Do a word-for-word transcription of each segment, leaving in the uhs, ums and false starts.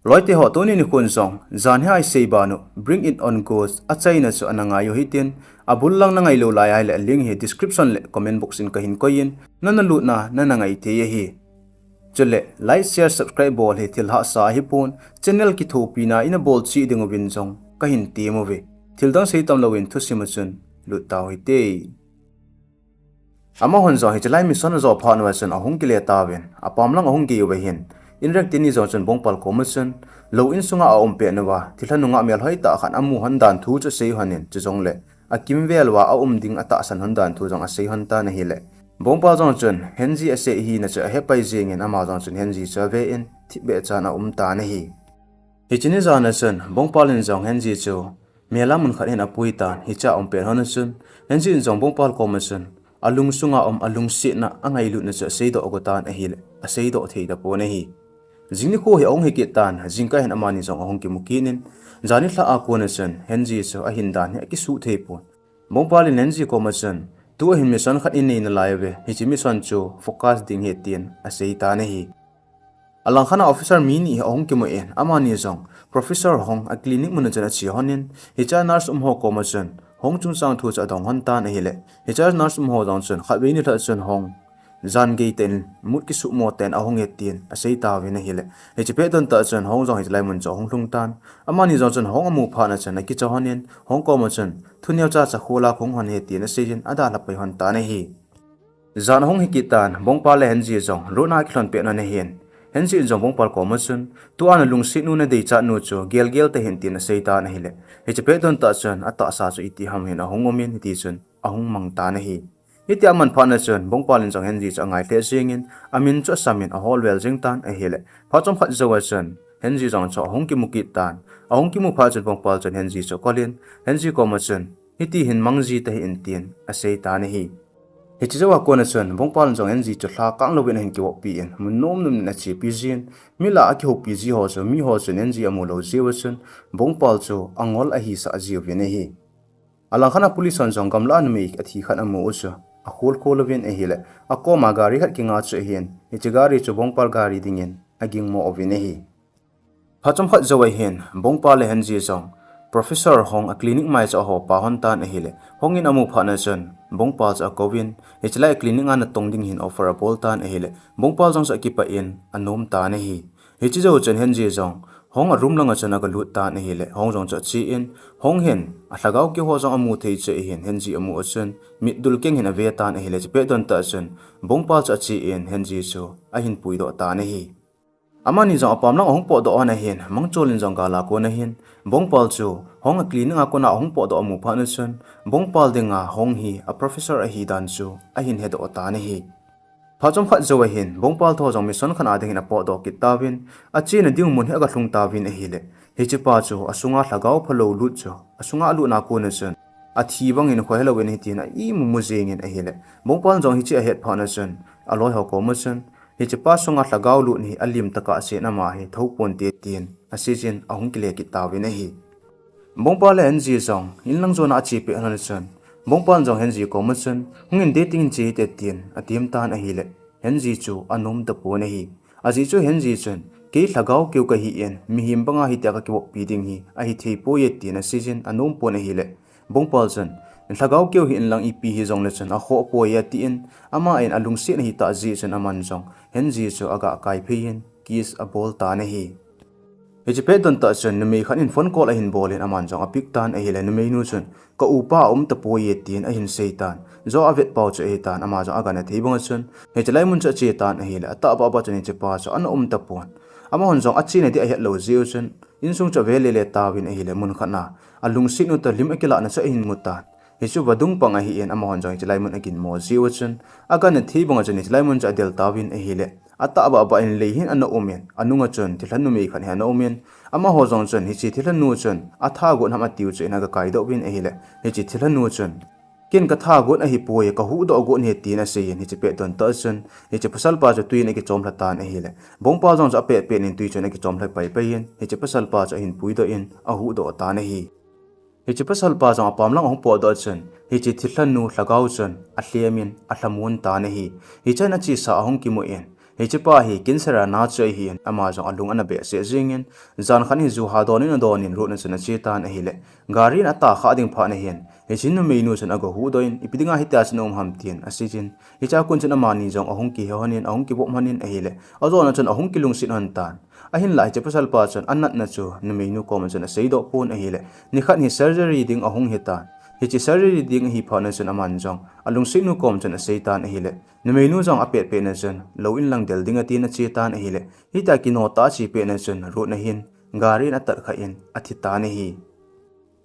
Loite ho, tuni nikho jong jan hi a isei banu Bring It On Ghost achaina chu ana ngai u hitin, abul lang na ngai lou lai ahile link hi description le comment box in kahin koi in, nana lutna nana ngai thei ahi. Chule like, share, subscribe bol hi thil hahsa ahipon, channel kithopina ina bol cheh ding uvin jong kahin tem uve. Thil dang sei tam louvin thusim a chun lut tau hite. Amahon jong hiche lai mission ajo phat uva chun ahung kile tauvin, apam lang ahung gei uva hin, Inrek teni jong chun Bongpal koma chun lou insunga aum pet uva thilha nungah melhoi tah khat amu lhon dan thu chu asei lhon in, chujongle akimvel uva aum ding atahsan lhon dan thu jong asei lhon tan ahile, Bongpal jong chun Henji asei hina chu ahepai jengin, ama jong chun Henji chu ave in thipbeh chan aum tan ahi. Hiche ni jan a chun Bongpal in jong Henji chu mel a mun khat hin apui tan, hichea aum pet lhon a chun Henji in jong Bongpal koma chun alungsunga um alungsetna angailutna chu aseidoh go tan ahile, aseidoh thei tapon ahi. Jing nikho hi ahung hi kit tan, jingkah hin amani jong ahung kimu kit in, jan nilhah a kon a chun Henji chu ahin dan hi akisuh thei pon. Bongpal in Henji koma chun, tua hin mission khat inei nalai uve, hiche mission chu focus ding ahi, tin asei tan ahi. Alangkhat a officer mi ni hi ahung kimu in, amani jong Professor Hong a clinic mun a chun ache lhon in, hichea nurse um ho koma chun Hong chungchang thu chu adong lhon tan ahile, hichea nurse um ho jong chun khatvei nilhah chun Hong jan gei tah in, mut kisuhmo tah in ahung e, tin asei tauvin ahile, hiche pet don tah chun Hong jong hiche lai mun chu ahung lhung tan. Amani jong chun Hong amu phat a chun akicha lhon in, Hong koma chun thu neocha cha khol a kahung lhon ahi, tin asei jin adalha pai lhon tan ahi. Jan ahung hi kit tan, Bongpal le Henji jong road na akilhon pet lhon ahin, Henji in jong Bongpal koma chun, tua nalungset nu nadeichat nu chu gelgel tahih in, tin asei tan ahile, hiche pet don tah chun atahsa chu iti ham hin ahung um in, hiti chun ahung mang tan ahi. Hitia aman phat a chun Bongpal in jong Henji chu angai lheh jengin, amin chu asam in ahol vel jeng tan ahile, phat chomkhat jou a chun Henji jong chu ahung kimu kit tan. Ahung kimu phat chun Bongpal chun Henji chu akol in, Henji koma chun, hiti hin mang ji tahih in, tin asei tan ahi. Hiche jou a kon a chun Bongpal in jong Henji chu lhakang louvin ahin kivoppi in, mun nom nom in achepi jin, mi lah a akihoupi ji ho chu, mi ho chun Henji amu lou jeh uva chun Bongpal chu angol ahisah jiuvin ahi. Alangkhat a police hon jong gamlah a numei athi khat amu u chu akhol khol uvin ahile, akoma gari khat kinga chu ahin, hiche gari chu Bongpal gari dingin agingmo uvin ahi. Phat chomkhat jou a hin Bongpal le Henji jong Professor Hong a clinic mai chu aho pa lhon tan ahile, Hong in amu phat a chun Bongpal chu akouvin, hiche lai a clinic a natong ding hin offer abol tan ahile, Bongpal jong chu akipah in anom tan ahi. Hiche jou chun Henji jong Hong a room lang a chun agalut tan ahile, Hong jong chu ache in, Hong hin alhagao keu ho jong amu thei chu ahin, Henji amu a chun mitdul keng hin ave tan ahile, hiche pet don tah chun Bongpal chu ache in Henji chu ahin puidoh tan ahi. Amani jong apam lang ahung potdoh lhon ahin, Mangchol in jong gal a kon a hin Bongpal chu Hong a clinic a kona ahung potdoh amu phat a chun, Bongpal dinga Hong hi a professor ahi dan chu ahin hedoh tan ahi. Phat chomkhat jou a hin Bongpal toh jong mission khat a ding hin apotdoh kit tauvin, achena ding mun hi agalhung tauvin ahile, hiche pa chu asunga lhagao phalou lut chu, asunga alut na kon a chun athi bangin khohelou in ahi tin a imu mu jengin ahile, Bongpal jong hiche ahet phat a chun aloi ho koma chun, hiche pa sunga lhagao lut hi alim tah a asen, ama hi thou ponte, tin asei jin ahung kile kit tauvin ahi. Bongpal le Henji jong inlang jona ache pet lhon a chun, Bongpal jong Henji koma chun, hung in, dating in che hite, tin atem tan ahile, Henji chu anom tapon ahi. Ajeh chu Henji chun, kei lhagao keu kahi in, mihem banga hitia kakivoppi ding hi ahithei poi e, tin asei jin anom pon ahile, Bongpal chun, lhagao keu hih in lang ipi hijongle chun akhoh poi e, atin, ama in alungset ahi tah jeh chun aman jong Henji chu aga kai phei in kiss abol tan ahi. Hiche pet don tah chun numei khat in phone call ahin bol in aman jong apick tan ahile, numeinu chun, ka upa aum tapoi e, tin ahin sei tan. Jo avet pau chu ahi tan, ama jong agan athei bang a chun, hiche lai mun chu ache tan ahile, atahbeh beh chun hiche pa chu ana um tapon. Amahon jong achena ding ahet lou jeh u chun, insung chu ave lele tauvin ahile, mun khat na alungset nu toh lim akilahna chu ahin mu tan. Hichu vadung pang ahin, amahon jong hiche lai mun aginmo jeh u chun, agan athei bang a chun hiche lai mun chu adel tauvin ahile, atahbeh beh in lei hin ana um in, anung a chun thilha numei khat hi ana um in, amaho jong chun hiche thilha nu chun atha got ham atiu chu in aga kaidoh uvin ahile, hiche thilha nu chun, ken katha got ahipoi, kahuhdoh got ahi, tin asei in, hiche pet don tah chun hiche pasal pa chu tui in akichom lha tan ahile, Bongpal jong chu apet pet in tui chun akichom lha pai pai in, hiche pasal pa chu ahin puidoh in ahuhdoh tan ahi. Hiche pasal pa jong apam lang ahung potdoh chun, hiche thilha nu lhagao chun alhem in alhamon tan ahi. Hichan achesa ahung kimu in, Hichepa hi cancer a na chu ahin, ama jong alung ana behseh jingin, jan khat hi ju ha donin adonin Ruth na chun ache tan ahile, gari in atah kha ding phat nahin, hiche numeinu chun agahuhdoh in, ipi dinga hitia chun um ham tin aseijin, hichea kon chun amani jong ahung kihe lhonin, ahung kivop lhonin ahile, ajona chun ahung kilungset lhon tan. Ahinlah hiche pasalpa chun anatna chu numeinu koma chun aseidoh pon ahile, nikhat hi surgery ding ahung hitan. Hiche surgery ding ahi phat na chun aman jong alungsetnu koma chun aseitan ahile, numeinu jong apetpetna chun, lou in lang del ding atin ache tan ahile, hitia kino tah a ache petna chun Ruth na hin gari in atat kha in athi tan ahi.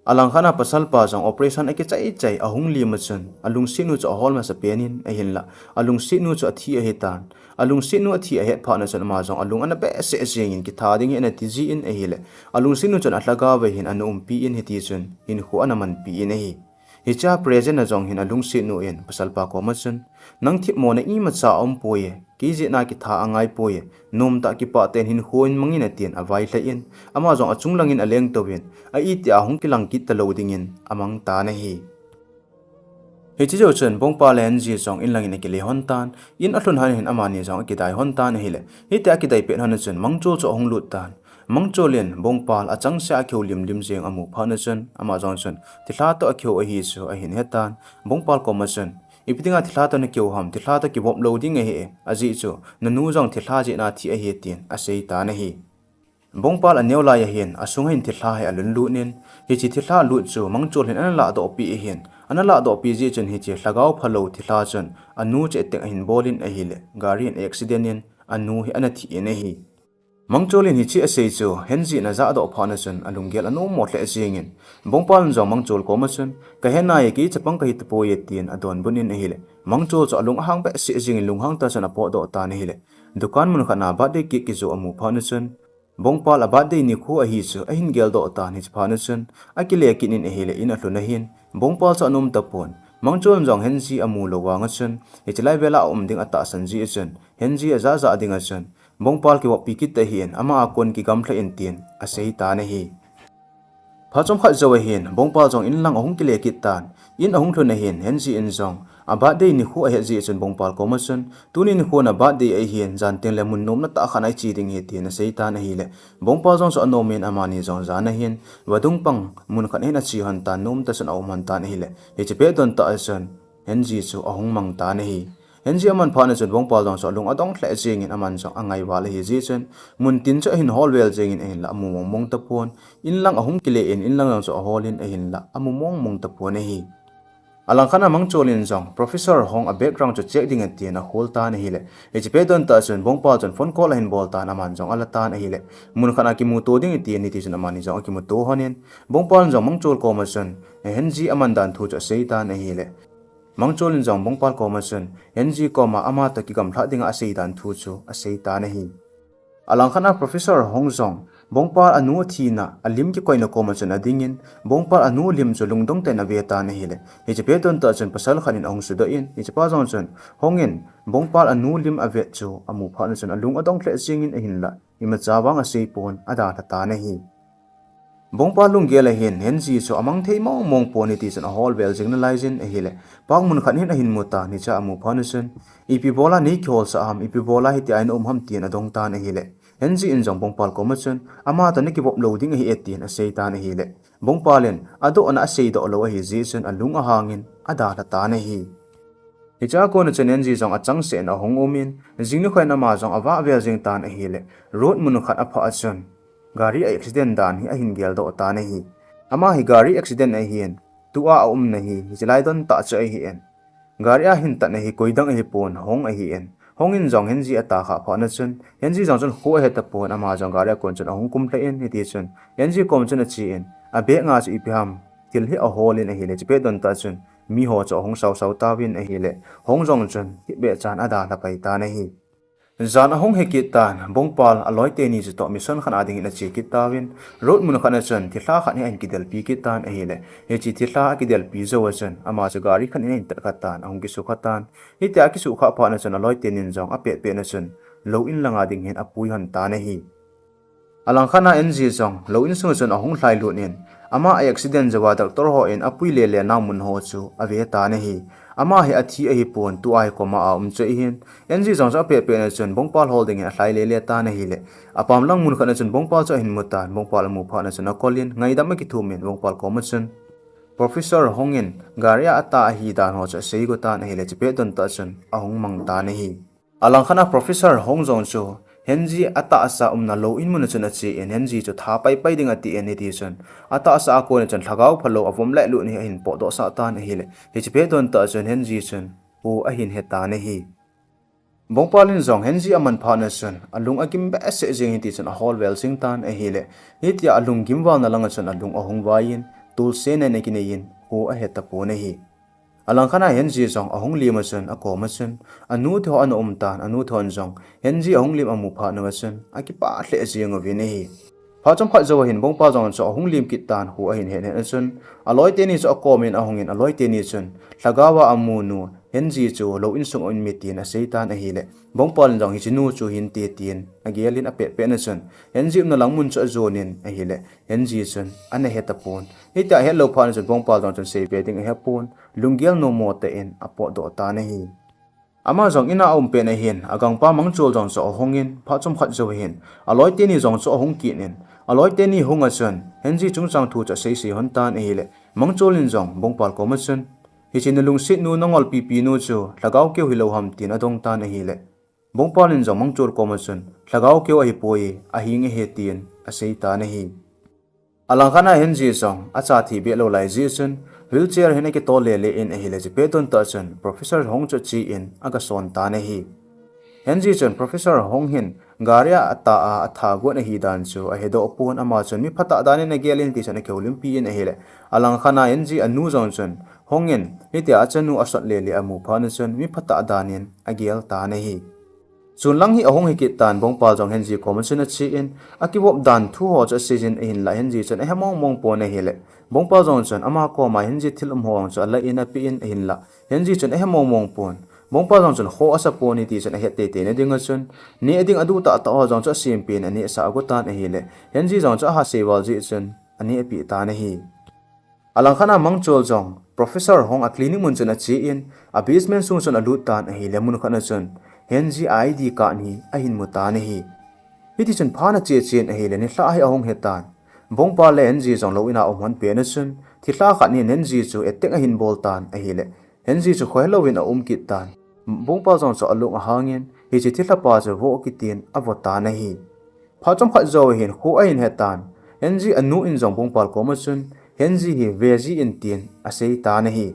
Alangkhat a pasalpa jong operation akichai chai ahung lim a chun, alungsetnu chu ahol masapen in ahinlah, alungsetnu chu athi ahitan. Alungsetnu athi ahet phat na chun ama jong alung ana behseh jingin kitha ding hi ana ti jin ahile, alungsetnu chun alhagao a hin ana umpi in hiti chun hinkho ana manpi in ahi. Hichea present a jong hin alungsetnu in pasalpa koma chun, nang thipmona imacha aumpoi e, kei jeh a kitha angaipoi e, nomtah kipah tah in hinkho in mangin atin availhah in, ama jong achung langin alengtouvin, a itia hung kilang kit talou dingin amang tan ahi. Hiche jou chun Bongpal le Henji jong in langin akile lhon tan, in alhun lhon hin amani jong akidai lhon tan ahile, hitia akidai pet lhon a chun Mangchol chu ahung lut tan. Mangchol in Bongpal achangseh a akihou limlim jeng amu phat na chun, ama jong chun thilha toh akihou ahi chu ahin hetan. Bongpal koma chun, ipi dinga thilha toh nakihou ham, thilha toh kivop lou ding ahi e, ajeh chu nanu jong thilha jeh a thi ahi tin aseitan ahi. Bongpal aneo lai ahin, asunga hin thilha hi alunlut in, hiche thilha lut chu Mangchol hin ana lahdohpi ahin, ana lahdohpi jeh chun hiche lhagao phalou thilha chun anu chehteng ahin bol in ahile, gari in accident in anu hi ana thi in ahi. Mangchol in hiche asei chu Henji in ajahdoh phat na chun alunggel anommo lheh jingin, Bongpal in jong Mangchol koma chun, kahe nai e, kei chapang kahi tapoi e tin adonbut in ahile, Mangchol chu alung ahang behseh jingin lunghang tah chun apotdoh tan ahile, dukan mun khat a birthday cake kijoh amu phat na chun, Bongpal a birthday nikho ahi chu ahin geldoh tan, hiche phat na chun akile kit in ahile, in alhun a hin Bongpal chu ana um tapon. Mangchol in jong Henji amu lou vang a chun, hiche lai vel a aum ding atahsan jeh a chun, Henji ajah jah ding a chun, Bongpal kivoppi kit ahin, ama a kon kigamlha in tin asei tan ahi. Phat chomkhat jou ahin, Bongpal jong in lang ahung kile kit tan, in ahung lhun a hin, Henji in jong a birthday nikho ahet jeh chun Bongpal koma chun, tuni nikho na birthday ahin, jan tengle mun nomna tah khat a iche ding ahi tin asei tan ahile, Bongpal jong chu anom in amani jong jan a hin vadung pang mun khat a hin ache lhon tan, nomtah chun aum lhon tan ahile, hiche pet don tah a chun Henji chu ahung mang tan ahi. Henji aman phat na chun Bongpal jong chu alung adong lheh jingin aman jong angai val ahi jeh chun, muntin chu ahin hol vel jingin ahinlah amu mongmong tapon, in lang ahung kile in, in lang jong chu ahol in ahinlah amu mongmong tapon ahi. Alangkhat a Mangchol in jong Professor Hong a background chu check ding atin akhol tan ahile, hiche pet don tah chun Bongpal chun phone call ahin bol tan, aman jong ala tan ahile, mun khat a kimuto ding atin hiti chun amani jong akimuto lhon in, Bongpal in jong Mangchol koma chun Henji aman dan thu chu asei tan ahile, Mangchol in jong Bongpal koma chun Henji koma ama toh kigamlhah dinga asei dan thu chu asei tan ahi. Alangkhat a Professor Hong jong Bongpal anu athina alim kikoina koma chun adingin, Bongpal anu lim chu lungdong tah in ave tan ahile, hiche pet don tah chun pasal khat in ahung sudoh in, hichepa jong chun Hong in Bongpal anu lim avet chu amu phat na chun alung adong lheh jingin ahinlah imacha vang asei pon, adalha tan ahi. Bongpal lunggel a hin Henji chu amang thei mongmong pon hiti chun ahol vel jing nalaiyin ahile, park mun khat hin ahin mu tan, hichea amu phat na chun, ipi bola nei kiholsah ham, ipi bola hitia na um ham tin adong tan ahile, Henji in jong Bongpal koma chun, ama toh nakivop lou ding ahi e tin asei tan ahile, Bongpal in adohna aseidoh lou ahi jeh chun alung ahangin adalha tan ahi. Hichea kona chun Henji jong achangseh in ahung um in, jing nikho in ama jong avah vel jing tan ahile, road mun khat aphah a chun gari a accident dan hi ahin geldoh tan ahi. Ama hi gari accident ahin, tua aumna hi hiche lai don tah chu ahin, gari a hin tatna hi koidang ahipon, Hong ahin, Hong in jong Henji ata khah phat na chun, Henji jong chun kho ahe tapon, ama jong gari a kon chun ahung kumlha in, hiti chun Henji kom chun ache in, abag a chu ipi ham thil hi ahol in ahile, hiche pet don tah chun miho chu ahung sausau tauvin ahile, Hong jong chun hibeh chan adalha pai tan ahi. Jan ahung hi kit tan, Bongpal aloi teni chu toh mission khat a dingin ache kit tauvin, road mun khat a chun thilha khat hi ahin kidelpi kit tan ahile, hiche thilha akidelpi jou a chun ama chu gari khat in ahin tat kha tan, ahung kisukha tan. Hitia akisukha phat na chun aloi tenin jong apetpet na chun lou in lang a ding hin apui lhon tan ahi. Alangkhat a Henji jong lou in sunga chun ahung lhailut in, ama a accident jou a doctor ho in apui lele nau mun ho chu ave tan ahi. Ama hi athi ahipon, tua hi koma aum chu ahin. Henji jong chu apet pet na chun Bongpal hol dingin alhai lele tan ahile, apam lang mun khat na chun Bongpal chu ahin mu tan, Bongpal amu phat na chun akol in ngaidam akithum in Bongpal koma chun Professor Hong in gari a atah ahi dan ho chu asei go tan ahile, chupet don tah chun ahung mang tan ahi. Alang khat a Professor Hong jong chu Henji atahsa umna lou in mun a chun ache in, Henji chu tha pai pai ding ati in, hiti chun atahsa a kon a chun lhagao phalou avom leh lut hi ahin potdoh sah tan ahile, hiche pet don tah chun Henji chun pu ahin he tan ahi. Bongpal in jong Henji aman phat na chun alung agim behseh jeng, hiti chun ahol vel jing tan ahile, hitia alung gim val na lang a chun alung ahung vai in, tulse nen akinei in, pu ahe tapon ahi. Alang khat a Henji jong ahung lim a chun, akoma chun anu te ho ana um tan, anu te hon jong Henji ahung lim amu phat na chun akipah lheh jeng uvin ahi. Phat chomkhat jou ahin Bongpal jong chu ahung lim kit tan, hu ahin het het a chun aloi teni chu akom in ahung in, aloi teni chun lhagao a amu nu Henji chu lou insung a um e tin asei tan ahile, Bongpal in jong hiche nu chu hinte tin agel in apet pet na chun Henji umna lang mun chu ajon in ahile, Henji chun ana he tapon. Hitia ahet lou phat na chun Bongpal jong chun seibe ding ahepon, lunggel nom mo tah in apotdoh tan ahi. Ama jong in a aum pet na hin, agangpa Mangchol jong chu ahung in, phat chomkhat jou hin aloi teni jong chu ahung kit in, aloi teni hung a chun Henji chungchang thu chu asei sei hon tan ahile, Mangchol in jong Bongpal koma chun, hiche na lungset nu, na ngolpipi nu chu lhagao keu hilou ham tin adong tan ahile, Bongpal in jong Mangchol koma chun lhagao keu ahipoi, ahing ahi tin asei tan ahi. Alang khat a Henji jong acha thi be lou lai jeh chun wheelchair hin akitol lele in ahile, hiche pet don tah chun Professor Hong chu ache in aga son tan ahi. Henji chun Professor Hong hin gari a atah a atha got ahi dan chu ahedoh pon, ama chun mi phatah dan in agel in, hiti chun akihoulimpi in ahile, alang khat a Henji anu jong chun Hong in hitia achanu asot lele amu phat na chun mi phatah dan in agel tan ahi. Chun lang hi ahung hi kit tan, Bongpal jong Henji koma chun ache in, akivop dan thu ho chu asei jin ahinlah, Henji chun ahe mong mong pon ahile, Bongpal jong chun ama koma Henji thil um ho chu ala in ape in ahinlah, Henji chun ahe mong mong pon. Bongpal jong chun kho asa pon, hiti chun ahet teitei na ding a chun, neh ding adu tah tah ho jong chu asem pen aneh sah ago tan ahile, Henji jong chu aha sei val jeh chun aneh ape tan ahi. Alang khat a Mangchol jong Professor Hong a clinic mun chun ache in, a basement sung chun alut tan ahile, mun khat na chun Henji a I D card hi ahin mu tan ahi. Hiti chun phat ana che chen ahile, nilhah hi ahung hi tan. Bongpal le Henji jong lou in a um hon pet na chun, thilha khat hin Henji chu attack ahin bol tan ahile, Henji chu khohelou in aum kit tan. Bongpal jong chu alung ahang in, hiche thilha pa chu vo kit in avo tan ahi. Phat chomkhat jou hin kho ahin he tan. Henji anu in jong Bongpal koma chun, Henji hi ve jin tin asei tan ahi.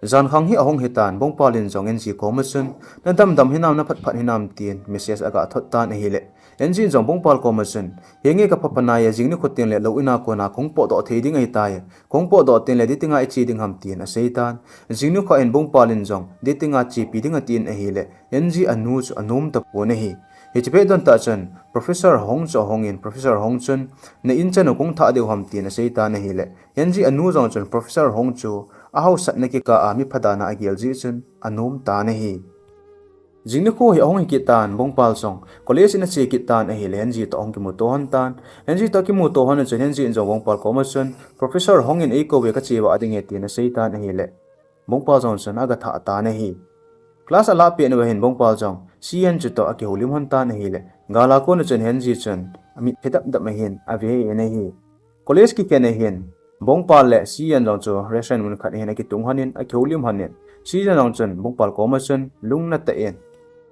Jan khang hi ahung hi tan, Bongpal in jong Henji koma chun, na damdam hinam, na phatphat hinam tin message aga thot tan ahile, Henji in jong Bongpal koma chun, henge ka phapanai a, jing nikho teng le lou in a kona kahung potdoh thei ding ahitai, kahung potdoh teng le dating a iche ding ham tin asei tan. Jing nikho hin Bongpal in jong dating a chepi ding atin ahile, Henji anu chu anom tapon ahi. Hiche pet don tah chun Professor Hong chu ahung in, Professor Hong chun, na in chan u kahung thah diu ham tin asei tan ahile, Henji anu jong chun Professor Hong chu ahaosatna kikah a mipha dan a agel jeh chun anom tan ahi. Jing nikho hi ahung hi kit tan, Bongpal jong college in ache kit tan ahile, Henji toh ahung kimuto hon tan. Henji toh akimuto hon a chun Henji in jong Bongpal koma chun, Professor Hong in eikou ve, kache vah ding e tin asei tan ahile, Bongpal jong chun aga thah tan ahi. Class alah pet na hin Bongpal jong Sian chu toh akihoulim hon tan ahile, gal a kon a chun Henji chun amit phe dap dap ahin ave in ahi. College kikhen a hin Bongpal le Sian jong chu restaurant mun khat hin akitung hon in, akihoulim hon in, Sian jong chun Bongpal koma chun lungna tah in,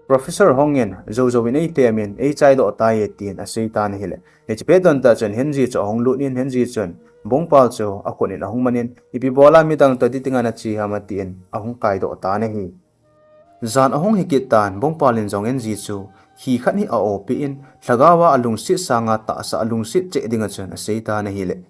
Professor Hong in jou jou in eitem in eichai doh tai e tin asei tan ahile, hiche pet don tah chun Henji chu ahung lut in, Henji chun Bongpal chu akhut in ahung man in, ipi bol a midang toh dating a nache ham atin ahung kaidoh tan ahi. Jan ahung hi kit tan, Bongpal in jong Henji chu khi khat hi a-o peh in, lhagao a alungset sang a tahsa a alungset cheh ding a chun asei tan ahile,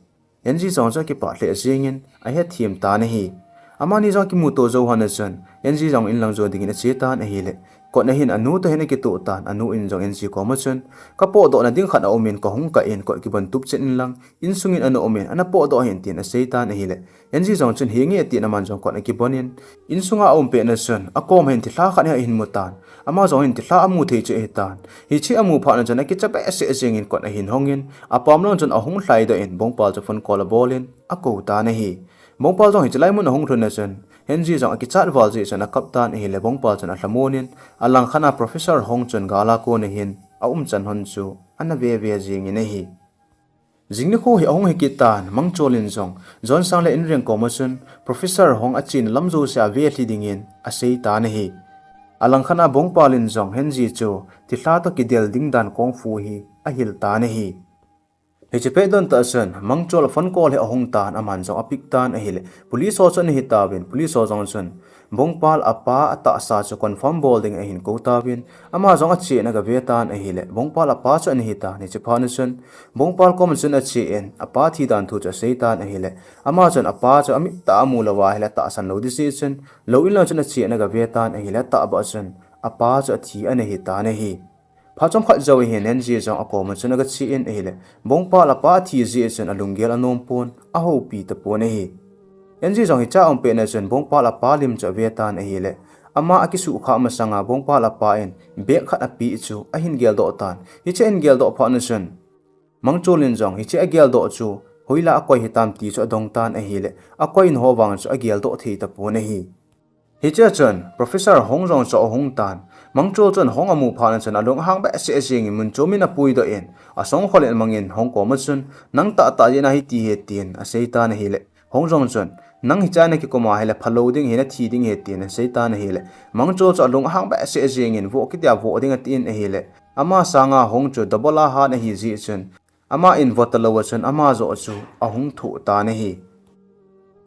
Henji jong chu akipah lheh jeng in ahethem tan ahi. Amani jong akimuto jou hon a chun Henji jong in lang jon ding in ache tan ahile, kot a hin anu toh hin akitoh tan, anu in jong Henji koma chun, kapotdoh na ding khat aum in kahung kah in kot kibon tup chet in lang, insung in ana um in, ana potdoh hih in tin asei tan ahile, Henji jong chun henge atin aman jong kot akibon in, insung a aum pet na chun, akom a hin thilha khat hi ahin mu tan. Ama jong hin thilha amu thei chu ahi tan. Hiche amu phat na chun akicha behseh jeng in kot ahin hong in, apam lang chun ahung lhaidoh in, Bongpal chu phone call abol in, akou tan ahi. Bongpal jong hiche lai mun ahung lhun na chun, Henji jong akichat val jeh chun akap tan ahile, Bongpal chun alhamon in, alangkhat a Professor Hong chun gal a kon ahin aumchan hon chu ana veve jingin ahi. Jing nikho hi ahung hikit tan, Mangchol in jong Jonsang le Inreng koma chun Professor Hong achena lam jouse avelhi dingin asei tan ahi. Alangkhat a Bongpal in jong Henji chu thilha toh kidel ding dan kung fu hi ahil tan ahi. Hiche pet don tah chun Mangchol phone call hi ahung tan, aman jong apick tan ahile, police ho chu ana hitauvin, police ho jong chun Bongpal apa atahsa chu confirm bol ding ahin kou tauvin, ama jong ache in agave tan ahile, Bongpal apa chu ana hitan. Hiche phat na chun Bongpal koma chun ache in apa thi dan thu chu asei tan ahile, ama chun apa chu amit tah a amu louva ahile atahsan lou ding jeh chun, lou in lang chun ache in agave tan ahile, atahbeh chun apa chu athi ana hitan ahi. Phat chomkhat jou ahin Henji jong akoma chun agache in ahile, Bongpal apa athi jeh chun alunggel anom pon, ahoupi tapon ahi. Henji jong hiche a aum pet na chun Bongpal apa lim chu ave tan ahile, ama akisuhkhah masanga Bongpal apa in bag khat apeh chu ahin geldoh tan. Hiche ahin geldoh phat na chun Mangchol in jong hiche ageldoh chu hoilai a akoi hitam ti chu adong tan ahile, akoi in ho vang chu ageldoh thei tapon ahi. Hiche a chun Professor Hong jong chu ahung tan. Mangchol chun Hong amu phat na chun alung ahang behseh jingin mun chom in apuidoh in, asongkhol in amangin Hong koma chun, nang tahtah jeh a hiti ahi, tin asei tan ahile, Hong jong chun, nang hiche a nakikum a ahile phalou ding ahi, nathi ding ahi, tin asei tan ahile, Mangchol chu alung ahang behseh jingin, voh kiti a voh ding atin ahile, ama sanga Hong chu double a hat ahi jeh chun, ama in vo talou a chun ama joh chu ahung thoh tan ahi.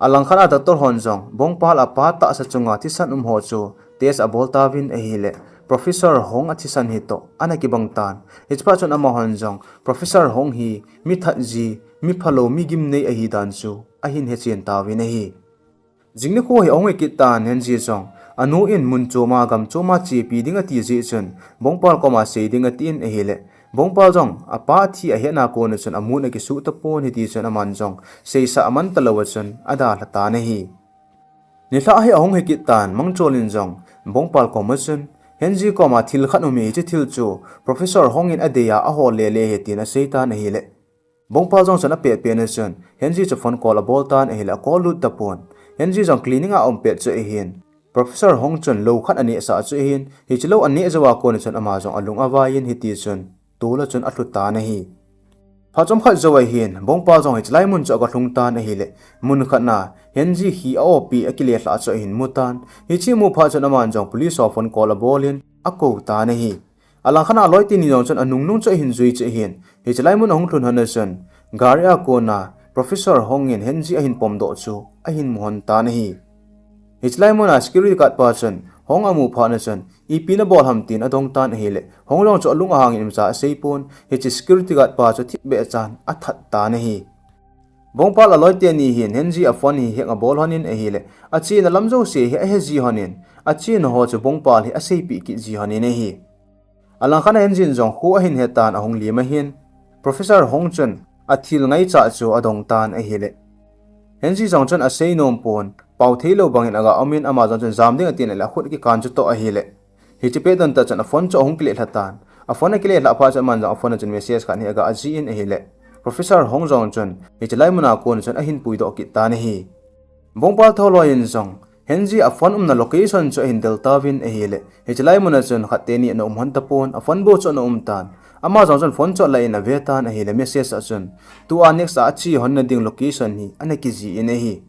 Alangkhat a doctor hon jong Bongpal apa tahsa chunga thisan um ho chu test abol tauvin ahile, Professor Hong athisan hi toh ana kibang tan. Hiche phat chun amahon jong Professor Hong hi mi that ji, mi phalou, mi gimnei ahi dan chu ahin hechen tauvin ahi. Jing nikho hi ahung hikit tan, Henji jong anu in mun chom a gam chom a chepi ding ati jeh chun Bongpal koma sei ding atin ahile, Bongpal jong apa thi ahetna kon a chun amun akisuh tapon, hiti chun aman jong seisah aman talou a chun adalha tan ahi. Nilhah hi ahung hikit tan, Mangchol in jong Bongpal koma chun, Henji koma thil khat um ahi, hiche thil chu Professor Hong in adei a ahol lele ahi, tin asei tan ahile, Bongpal jong chun apet pet na chun Henji chu phone call abol tan ahile, acall lut tapon. Henji jong clinic a aum pet chu ahin, Professor Hong chun lou khat anehsah chu ahin, hiche lou aneh jou a kon a chun ama jong alung avai in, hiti chun tol a chun alhu tan ahi. Phat chomkhat jou ahin, Bongpal jong hiche lai mun chu agalhung tan ahile, mun khat na Henji hi a-opi akilehlhah chu ahin mu tan. Hiche mu phat chun aman jong police ho phone call abol in akou tan ahi. Alangkhat a aloi teni jong chun anungnung chu ahin jui chu ahin, hiche lai mun ahung lhun hon a chun gari a kon a Professor Hong in Henji ahin pomdoh chu ahin mu hon tan ahi. Hiche lai mun a security guard pa chun Hong amu phat na chun, ipi nabol ham, tin adong tan ahile, Hong jong chu alung ahang in imacha asei pon, hiche security guard pa chu thipbeh chan athat tan ahi. Bongpal aloi teni hin Henji a phone hi hack abol hon in ahile, achena lam jouse hi ahe ji hon in, achena ho chu Bongpal hi aseipeh kit ji hon in ahi. Alangkhat a Henji in jong kho ahin he tan, ahung lim ahin, Professor Hong chun athil ngaichat chu adong tan ahile, Henji jong chun asei nom pon, pao theilou bangin aga um in, ama jong chun jam ding atin ahile akhut akikan chu atoh ahile, hiche pet don tah chun aphone chu ahung kilehlha tan. Aphone akilehlhah phat chun aman jong aphone a chun message khat hi aga jih in ahile, Professor Hong jong chun hiche lai mun a kon a chun ahin puidoh kit tan ahi. Bongpal tho loi in jong Henji a phone umna location chu ahin del tauvin ahile, hiche lai mun a chun khat teni ana um hon tapon, a phone bou chu ana um tan. Ama jong chun phone chu alah in ave tan ahile, message a chun tua next a ache hon na ding location hi ana kijih in ahi.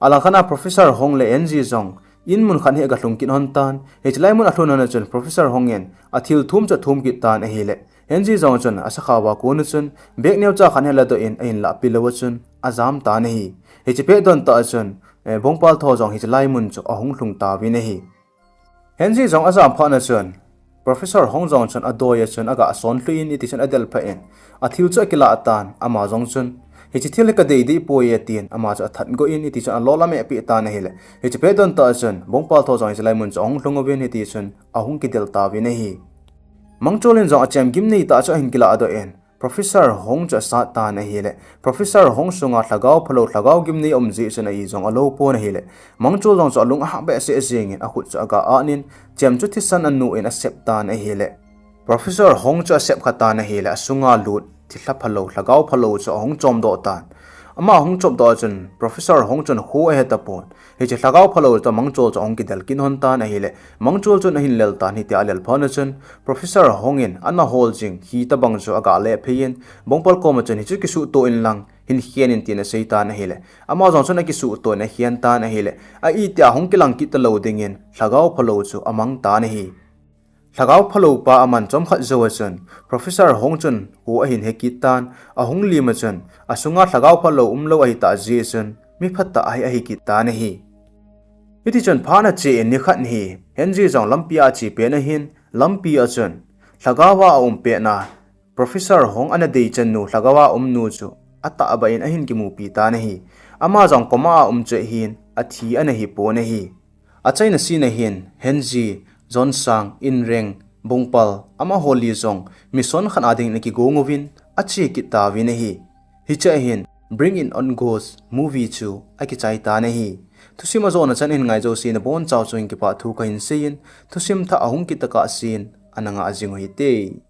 Alangkhat a Professor Hong le Henji jong in mun khat hi aga lhung kit hon tan. Hiche lai mun alhun hon a chun Professor Hong in athil thum chu athum kit tan ahile, Henji jong chun asakhao a kon a chun bag neocha khat hi aladoh in ahin lahpeh lou a chun ajam tan ahi. Hiche pet don tah a chun, eh, Bongpal tho jong hiche lai mun chu ahung lhung tauvin ahi. Henji jong ajam phat na chun Professor Hong jong chun adoi a chun aga sonlhu in, hiti chun adel phah in, athil chu akilah tan, ama jong chun, hiche thil hi kadei deh poi, atin, ama chu athat go in, hiti chun alo lameh peh tan ahile, hiche pet don tah a chun Bongpal tho jong hiche lai mun chu ahung lhung uvin, hiti chun ahung kidel tauvin ahi. Mangchol in jong achem gimnei tah chu ahin kiladoh in, Professor Hong chu asat tan ahile, Professor Hong sunga lhagao phalou, lhagao gimnei aum jeh chun a-i jong alou pon ahile, Mangchol jong chu alung ahang behseh jingin akhut chu aga at in, chem chu thisan a nu in asep tan ahile, Professor Hong chu asep kha tan ahile, asunga lut thilha phalou, lhagao phalou chu ahung chomdoh tan. Ama ahung chop doh a chun Professor Hong chun kho ahe tapon. Hiche lhagao phalou toh mangchol chu ahung kidel kit lhon tan ahile, mangchol chun ahin lel tan, hitia alel phat na chun Professor Hong in ana hol jing hi tabang chu aga leh phei in, Bongpal koma chun hichu kisuhto in lang hin khen in tin asei tan ahile, ama jong chun akisuhto in akhen tan ahile, a itia hung kilang kit talou dingin lhagao phalou chu amang tan ahi. Lhagao phalou pa aman chomkhat jou a chun Professor Hong chun kho ahin he kit tan, ahung lim a chun asunga lhagao phalou umlou ahi tah jeh chun mi phatah ahi, ahi kit tan ahi. Hiti chun phat ana che in nikhat hi Henji jong lampi a ache pen ahin, lampi a chun lhagao a aum pet na Professor Hong ana dei chan nu lhagao a um nu chu atahbeh in ahin kimupi tan ahi. Ama jong coma a um chu ahin, athi ana hi pon ahi. Achaina scene a hin Henji, Jonsang, Inreng, Bongpal, amaho li jong mission khat a dingin akigong uvin ache kit tauvin ahi. Hiche a hin Bring It On Ghost movie chu akichai tan ahi. Thusim ajona chan in ngai jouse nabonchauva chun kipathu kahin seiyin, thusim thah ahung kit tokah sen ana ngah jing u hite.